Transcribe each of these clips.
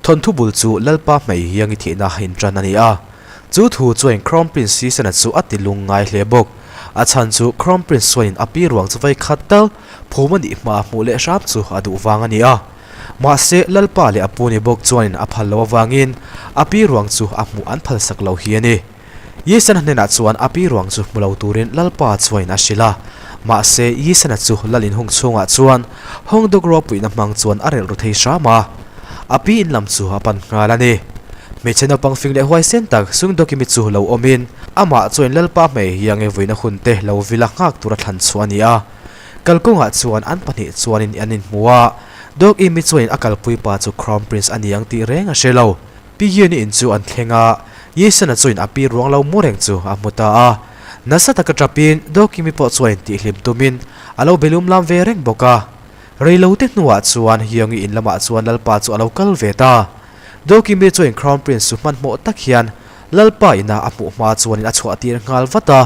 Thawnthu bul chu Lalpa hmei hiangi thihna inṭan a ni a. Chu thu chuan Crown Prince Sisena chu a ti lung ngai hle bawk. A chhan chu Crown Prince chuanin a pi ruang chu vei khat tal phum a nih hma hmuh leh hram chu a duh vang a ni a. Mahse, Lalpa leh a pu ni bawk chuanin a phal loh avangin a pi ruang chu a hmuh an phalsak lo hi a ni. Yisena hnenah chuan a pi ruang chu hmu lo turin Lalpa chuanin a hrilh a. Mahse, Yisena chu Lal inhung chhungah chuan Hawngdawk ruapuihna hmang chuan a relh ru thei hram a. A pi in lam chu a pan nghal a ni. Hmeichhe naupang fing leh huaisen tak Sungdawkimi chu lo awmin amah chuanin Lalpa hmei hiange vuina hunte lo vila nghak tura thlan chhuah a ni a. Kalkawngah chuan an pahnih chuanin an inhmu a, Dawkimi chuanin a kalpui pa chu Crown Prince a ni ang tih reng a hre lo. Pi Yuni in chu an thleng a, Yisana chuin a pi ruang lo mu reng chu a hmu ta a. Nasa taka tapin Dokimi pawh chuain tihhlim tumin a lo belum lam ve reng bawk a. Reilote hnuah chuan Hyungi in lamah chuan Lalpa chu a lo kal ve ta. Dokimi chuin Crown Prince chu hmanhmawh tak hian Lalpa ina a hmuh hma chuanin a chhuah tir nghal vat a.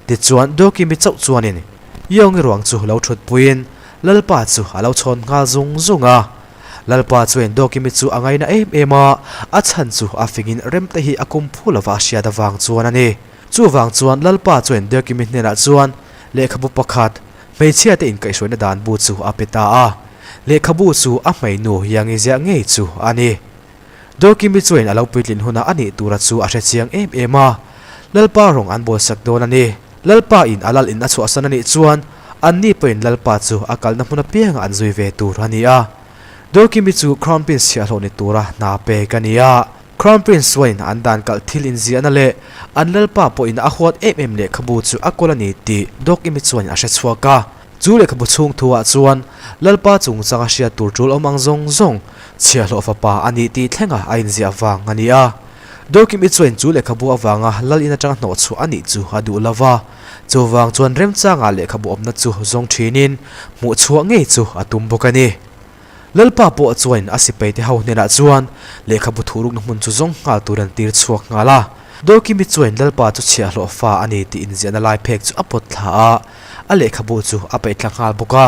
Tichuan Dokimi chauh chuanin Hyungi ruang chu lo thutpuiin Lalpa chu a lo chhawn nghal zung zung a. Lalpa chuan Dawkimi chu a ngaina em em a, a chhan chu a fingin remte hi a kum phu lova a hriat avang chuan a ni. Chuvang chuan Lalpa chuan Dawkimi hnenah chuan lehkhabu pakhat, hmeichhiate inkaihhruaina dan bu chu a pe ta a. Lehkhabu chu a hmeinu Yangi ziah ngei chu a ni. Dawkimi chuan a lo puitlin hunah a nih tura chu a hrechiang em em a, Lalpa rawng an bawlsak dawn a ni. Lalpa in a lal in a chhuahsan a nih chuan anni pawhin Lalpa chu a kalna hmun apiangah an zui ve tur a ni a. Dawkimi chu Crown Prince chhiahhlawh ni tura hna pek a ni a. Crown Prince chuanin an dan kalh thil inziahna leh an Lalpa pawhin a huat em em lehkhabu chu a kawl a ni tih Dawkimi chuanin a hre chhuak a. Chu lehkhabu chhung thuah chuan Lalpa chungchanga hriat tur tul awm ang zawng zawng chhiahhlawh fapa a nih tih thlengah a inziah vang a ni a. Dawkimi chuan chu lehkhabu avanga lal in atanga hnawh chhuah a nih chu a duh lo va, chuvang chuan remchanga lehkhabu awmna chu zawng thinin hmuh chhuah ngei chu a tum bawk a ni. Lalpa pawh chuan a sipaite ho hnenah chuan lehkhabu thurukna hmun chu zawng nghal tur an tir chhuak nghal a. Dawkimi chuan Lalpa chu chhiahhlawh fa a ni tih inziahna lai phek chu a pawt thla a, a lehkhabu chu a peih thla nghal bawk a.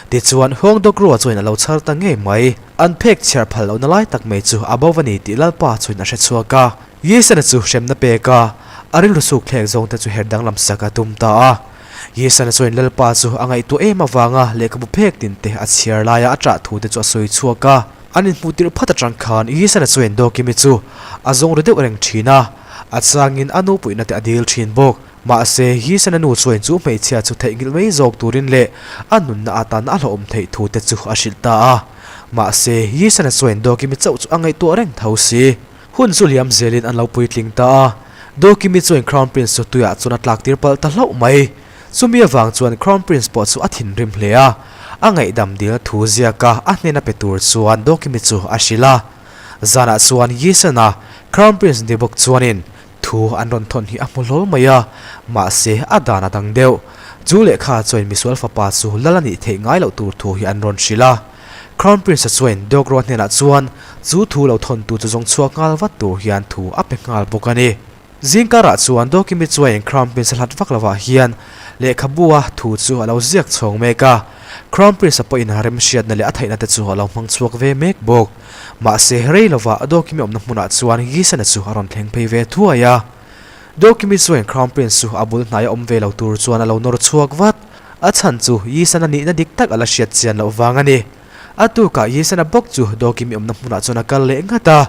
Tichuan Huangdawk rua chuan a lo chhar ta ngei mai. An phek chhiar phal lohna lai tak mai chu a bo va ni tih Lalpa chuan a hre chhuak a. Yisana chu hremna pek a, a rilru suk thlek zawngte chu her danglam sak a tum ta a. Yisana chuan Lalpa chu a ngaihtuah em avanga lehkhabu phek tinte a chhiar laia a ṭah thute chu a sawi chhuak a. An inhmuh tirh phat aṭang khan Yisana chuan Dawkimi chu a zawng ru deuh reng ṭhin a, a changin a nupuihna te a dil ṭhin bawk. Mahse, Hisana nu chuan chu hmeichhia chu theihnghilh mai zawk turin leh a nunna atan a hlauhawm theih thu te chu a hrilh ta a. Mahse, Hisana chuan Dawkimi chauh chu a ngaihtuah reng tho si. Hun chu liam zelin an lo puitling ta a. Dawkimi chuan Crown Prince chu tuiah chuan a tlak tir palh ta hlauh mai. Chumi avang chuan Crown Prince pawh chu a thinrim hle a. A ngaihdam dilna thu ziaka a hnena pe tur chuan Dawkimi chu a hrilh a. Zanah chuan Yisana, Crown Prince ni bawk chuanin Thu an rawn thawn hi a hmu hlawl mai a, mahse a dan a dang deuh. Chu lehkha chuan misual fapa chu lal a nih theih ngai loh tur thu hi an rawn hrilh a. Crown Prince-a chuan Dawkruah hnenah chuan chu thu lo thawntu chu zawng chhuak nghal vat tur hian thu a pe nghal bawk a ni. Zingkarah chuan Dawkimi chuan Crown Prince-a hlat vak lovah hian lehkhabua thu chu a lo ziak chhawng mek a. Crown Prince-a pawhin remhriatna leh a theihna te chu a lo hmang chhuak ve mek bawk. Mahse, rei lovah Dawkimi awmna hmunah chuan Gisana chu a rawn thleng phei ve thuai a. Dawkimi chuan Crown Prince chu a bul hnaia awm ve lo tur chuan a lo nawr chhuak vat. A chhan chu Gisana nihna dik tak a la hriat chian loh vang a ni. A tukah Gisana bawk chu Dawkimi awmna hmunah chuan a kal leh nghat a.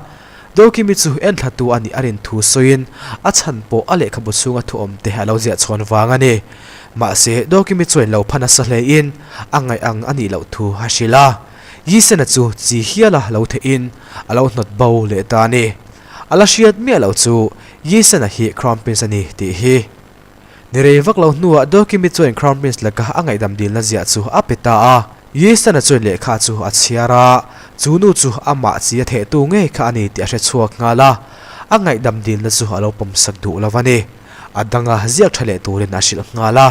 Dawkimi chu enthlatu a nih a rin thu sawiin a chhan pawh a lehkhabu chhunga thu awmte a lo ziah chhawn vang a ni. Mahse, Dawkimi chuan lo pha nasa hlein a ngaih ang a nih loh thu a hrilh a. Yisena chu chi hiala lo theihin a lo hnawt bo leh ta a ni. A la hriat miah loh chu Yisena hi Crown Prince a ni tih hi. Ni rei vak lo hnuah Dokimi chuan Crown Prince laka a ngaihdam dilna ziah chu a pe ta a. Yisena chuan lehkha chu a chhiar a, chu nu chu amah chi a thehtu ngei kha a ni tih a hre chhuak nghal a. A ngaihdam dilna chu a lo pawmsak duh lo a ni. A danga ziak tha leh turin a hrilh nghal a.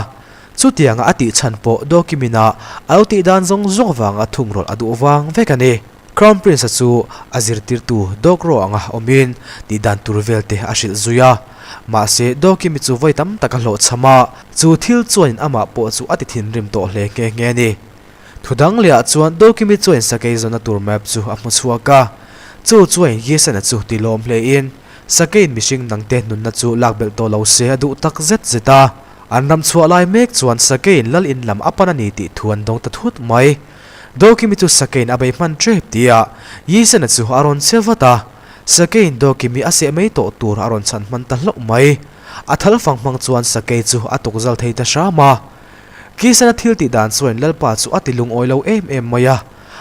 Chutianga a tih chhan pawh Dawkimina a lo tih dan zawng zawng vanga thungrulh a duh vang vek a ni. Crown Prince-a chu a zirtirtu Dawkro anga awmin tih dan tur vel te a hrilh zui a. Mahse, Dawkimi chu vawi tam tak a hlawhchham a, chu thil chuanin amah pawh chu a ti thinrim tawh hle nghe nghe a ni. Thu dang lehah chuan Dawkimi chuan sakei zawnna tur map chu a hmu chhuak a. Chu chuan Yisana chu ti lawm hle in, Sakeiin mihring dangte nunna chu lak belh tawh lo se a duh tak zet zet a. An ram chhuah lai mek chuan Sakeiin lal in lam a pan a ni tih thu an dawng ta thut mai. Dawkimi chu Sakeiin a bei hman tep tia Yisana chu a rawn che vat a. Sakeiin Dawkimi a seh mai tawh tur a rawn chhan hman ta hlauh mai. A thal fang hmang chuan Sakei chu a tukzal thei ta hram a. Kisana thil tih dan chuan Lalpa chu a ti lungawi lo em em mai a,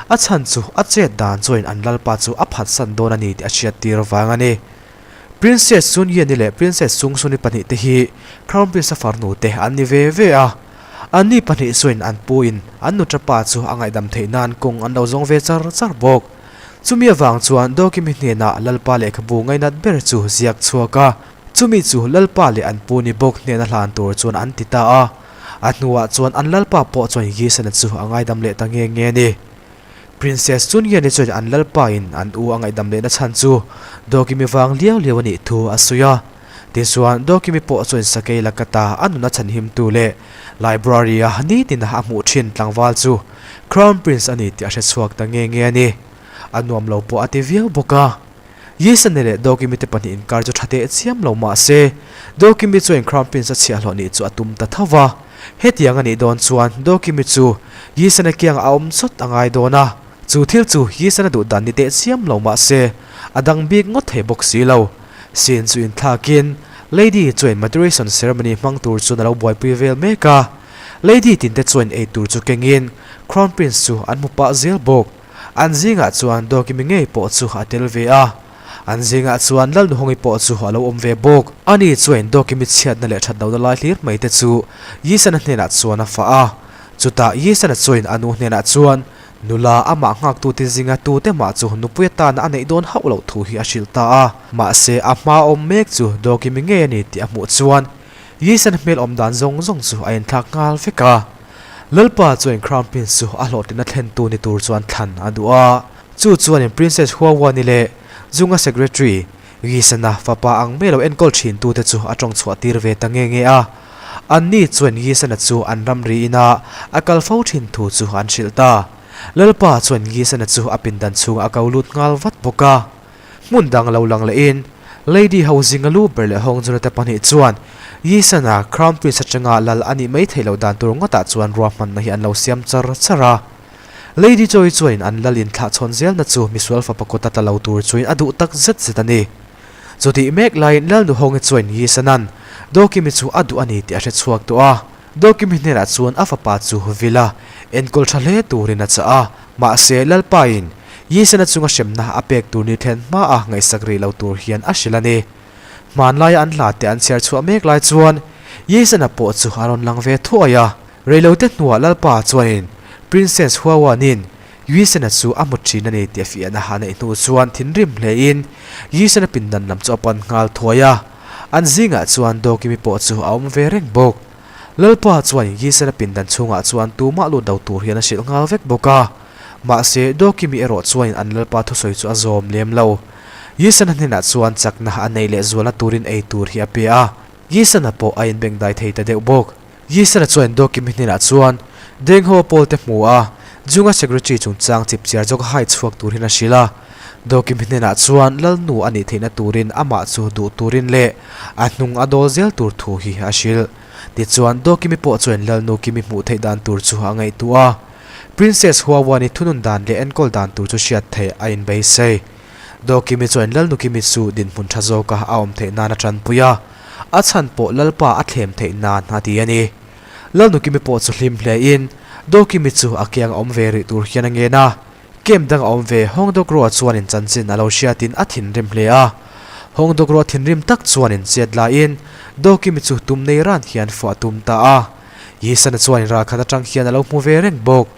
a chhan chu a chet dan chuan an Lalpa chu a phatsan dawn a ni tih a hriat tir vang a ni. Princess Sungyeni leh Princess Sungsuni pahnihte hi Crown Prince-a farnu te an ni ve ve a, anni pahnih chuan an pu in an nuṭa pa chu a ngaihdam theih nan kawng an lo zawng ve char char bawk. Chumi avang chuan Dawkimi hnenah Lalpa lehkhabu ngainat ber chu ziak chhuak a, Chumi chu Lalpa leh an pu ni bawk hnena hlan tur chuan an ti ta a. A hnuah chuan an Lalpa pawh chuan Yisana chu a ngaidam leh ta nge nge a ni. Princess Chungyani chuan an Lalpa in an u a ngaihdam lehna chhan chu Dawkimi vang liau liau a nih thu a sawi a. Tichuan Dawkimi pawh chuan Sakei Lakata a nuna chhanhimtu leh Library a nitin a hmuh thin tlangval chu Crown Prince a ni tih a hrechhuak ta nge nge a ni. A nuam lo pawh a ti viau bawk a. Yisane leh Dawkimi te pahnih inkar chu tha teh chiam lo mah se, Dawkimi chuan Crown Prince a chhiahhlawh nih chu a tum ta tho va. Hetiang a nih dawn chuan Dawkimi chu Yisane kiangah a awm chawt a ngai dawn a, chu thil chu Yisane duh dan ni teh chiam lo mah se, a dang bik ngawt thei bawk si lo. Scene chu inthlakin Lady chuan maturation ceremony hmang tur chuan a lo buaipui vel mek a. Lady tinte chuan ei tur chu kengin Crown Prince chu an hmu pah zel bawk. An zingah chuan Dawkimi ngei pawh chu a tel ve a, an zingah chuan Lalnuhawngi pawh chu a lo awm ve bawk. Ani chuan Dawkimi chhiatna leh thatlohna lai hlir mai te chu Yisana hnenah chuan a fah a. Chutah Yisana chuan a nu hnenah chuan nula amah nghaktute zinga tute mah chu nupui atana a neih dawn hauh loh thu hi a hrilh ta a. Mahse a hma awm mek chu Dawkimi ngei a ni tih a hmuh chuan Yisana hmel awm dan zawng zawng chu a inthlak nghal vek a. Lalpa chuan Crown Prince chu a hlawhtlinna thlentu ni tur chuan thlan a duh a, chu chuanin Princess Huawani leh Zunga Secretary Yisana fapa ang mai lo enkawl thintute chu a tawng chhuah tir ve ta nge nge a. Anni chuan Yisana chu an ramri ina a kal fo thin thu chu an hrilh ta. Lalpa chuan Yisana chu a pindan chhungah a ko lut nghal vat bawk a. Hmun dang lo lang lehin Lady ho zinga lu ber leh Hawngzuna te pahnih chuan Yisana Crown Prince atanga lal a nih mai theih loh dan tur ngawtah chuan ruahmanna hi an lo siam char char a. Lady Joy chuanin an lal in thlahchhawn zelna chu misual fapa kawta tla lo tur chuin a duh tak zet zet a ni. Chutih mek laiin Lalnu Hawngi chuain Yisana'n Dawkimi chu a duh a ni tih a hre chhuak tawh a. Dawkimi hnenah chuan a fapa chu vila enkawl tha hle turin a chah a. Mahse, Lalpain Yisana chunga hremna a pek tur ni thlen hmaa ngaihsak rih lo tur hian a hrilh a ni. Hmanlaia an hla te an chhiar chhuah mek lai chuan Yisana pawh chu a rawn lang ve thuai a. Reilote hnuah Lalpa chuanin Princess Huawanin Yisana chu a hmu thin a ni tih a fiahna a neih hnu chuan thinrim hlein Yisana pindan lam chu a pan nghal thuai a. An zingah chuan Dawkimi pawh chu a awm ve reng bawk. Lalpa chuan Yisera pindan chhungah chuan tumah lut lo tur hian a hrilh nghal vek bawk a. Mahse, Dawkimi erawh chuanin an Lalpa thusawi chu a zawm lem lo. Yisena hnenah chuan chakna a neih leh zualna turin ei tur hi a pe a. Yisena pawh a inbengdai thei ta deuh bawk. Yisena chuan Dawkimi hnenah chuan Dengho pawlte hmu a, Junga secretary chungchang chipchiar zawk a hai chhuak tur hian a hrilh a. Dawkimi hnenah chuan Lalnu a nih theihna turin amah chu duh turin leh a hnung a dawl zel tur thu hi a hrilh. Tichuan, Dawkimi pawh chuan Lalnu Kimi hmuh theih dan tur chu a ngaihtuah a. Princess Huawani thunun dan leh enkawl dan tur chu hriat theih a inbeisei. Dawkimi chuan Lalnu Kimi chu dinhmun tha zawka a awm theih nan a tanpui a, a chhan pawh Lalpa a thlem theih nan a ti a ni. Lalnu Kimi pawh chu hlim hlein Dawkimi chu a kiang a awm ve rih tur hian a ngen a. Camp dang a awm ve, Hawngdawkruah chuanin chanchin a lo hriatin a thinrim hle a. Hawngdawkruah thinrim tak chuanin chet laiin Dawkimi chu tum nei ran hian fuah a tum ta a. Yisana chuanin ralkhat atang hian a lo hmu ve reng bawk.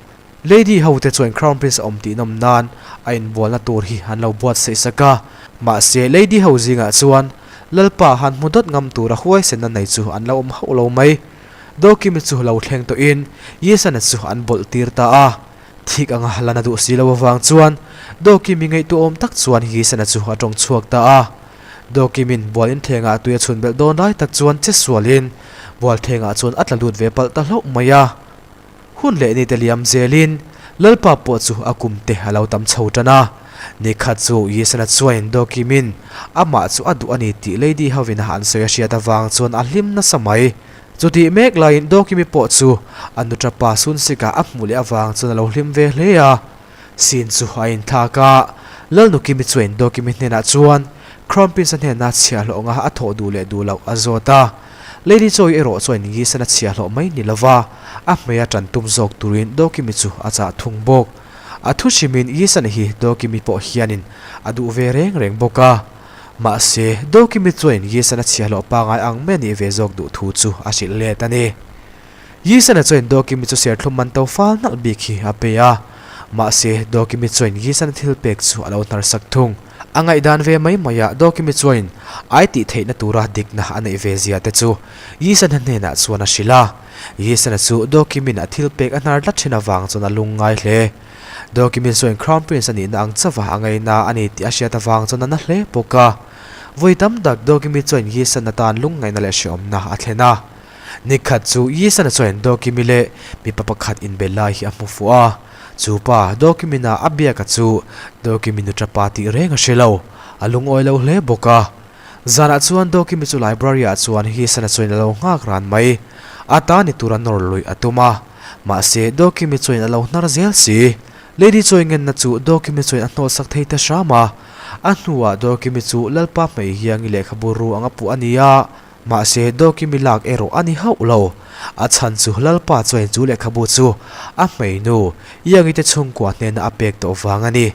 Lady ho te chuan Crown Prince a awm tih nawm nan a inbualna tur hi an lo buatsaih sak a. Mahse Lady ho zingah chuan Lalpa han hmu dawt ngam tura huaisenna nei chu an lo awm hauh lo mai. Dawkimi chu lo thleng tawhin Yisana chu an bawlh tir ta a. Thik anga lan a duh si lo avang chuan Dawkimi ngaihtuahawm tak chuan Yisana chu a tawng chhuak ta a. Dawkimin bual inthlengah tui a chhun belh dawn lai tak chuan che sualin bual thlengah chuan a tla lut ve palh ta hlauh mai a. Hun leh ni te liam zelin Lalpa pawh chu a kum te a lo tam chho tan a. Nikhat chu Yisana chuanin Dokimin amah chu a duh a ni tih Lady hovin a an sawi a hriat avang chuan a hlim nasa mai. Chutih mek laiin Dokimi pawh chu a nuṭa pa Sunsika a hmuh leh avang chuan a lo hlim ve hle a. Sin chu a inthlak a, Lalnukimi chuain Dokimi hnenah chuan Crown Prince-a hnena chhiahhlawh anga a thawh duh leh duh loh a zawt a. Lady Choi erawh chuan Yisan a chhiahhlawh mai ni lova, a hmei a ṭan tum zawk turin Dokimi chu a chah thung bawk. A thu hrimin Yisan hi Dokimi pawh hianin a duh ve reng reng bawk a. Mahse, Dokimi chuain Yisan a chhiahhlawh pangai ang mai a nih ve zawk duh thu chu a hrilh let a ni. Yisana chuan Dokimi chu serthlum man to fal nalh bik hi a pe a, mahse Dokimi chuan Yisana thil pek chu a lo hnar sak thung. A ngaihdan ve mai mai a, Dokimi chuan ai tih theihna tura dikna a neih ve zia te chu Yisana hnenah chuan a hrilh a. Yisana chu Dokimin a thil pek a hnar tlat thin avang chuan a lung ngai hle. Dokimi chuan Crown Prince a nihna ang chauha a ngaihna a ni tih a hriat avang chuan a na hle bawk a. Vawi tam tak Dokimi chuan Yisana tan lungngaihna leh hrehawmna a thlen a. Nikhat chu Yisana chuan Dokimi leh mipa pakhat inbe lai hi a hmu fuh a. Chu pa Dokimina a biaka chu Dokimi nu tapa tih reng a hre lo. A lungawi lo hle bawk a. Zanah chuan Dokimi chu library ah chuan Yisana chuan a lo nghak ran mai. A ta ni tura nawr luih a tum a. Mahse Dokimi chuan a lo hnar zel si. Lady Choi ngenna chu Dokimi chuan a hnawhsak thei ta hram a. A hnuah Dokimi chu Lalpa hmeihiangi lehkhabu ru anga puh a ni a. Mahse, Dokimi lak erawh a ni hauh lo. A chhan chu Lalpa chuan chu lehkhabu chu a hmeinu Iangi te chhungkua hnena a pek tawh vang a ni.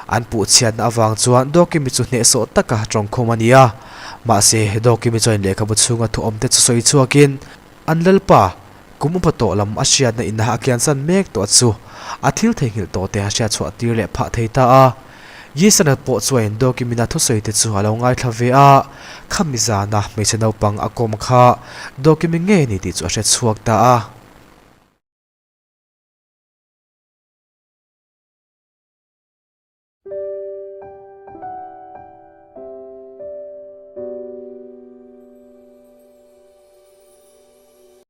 An puh chhiatna avang chuan Dokimi chu hnehsawh taka tawngkhum a ni a. Mahse, Dokimi chuan lehkhabu chhunga thu awmte chu sawi chhuakin an Lalpa kum upa tawh lam a hriatna inah a kiansan mek tawh chu a thil theihnghilh tawh te a hriatchhuah tir leh phah thei ta a. Yisana pawh chuan Dokimina thusawi te chu a lo ngaithla ve a, khami zana hmeichhe naupang a kawm kha Dokimi ngei a ni tih chu a hre chhuak ta a.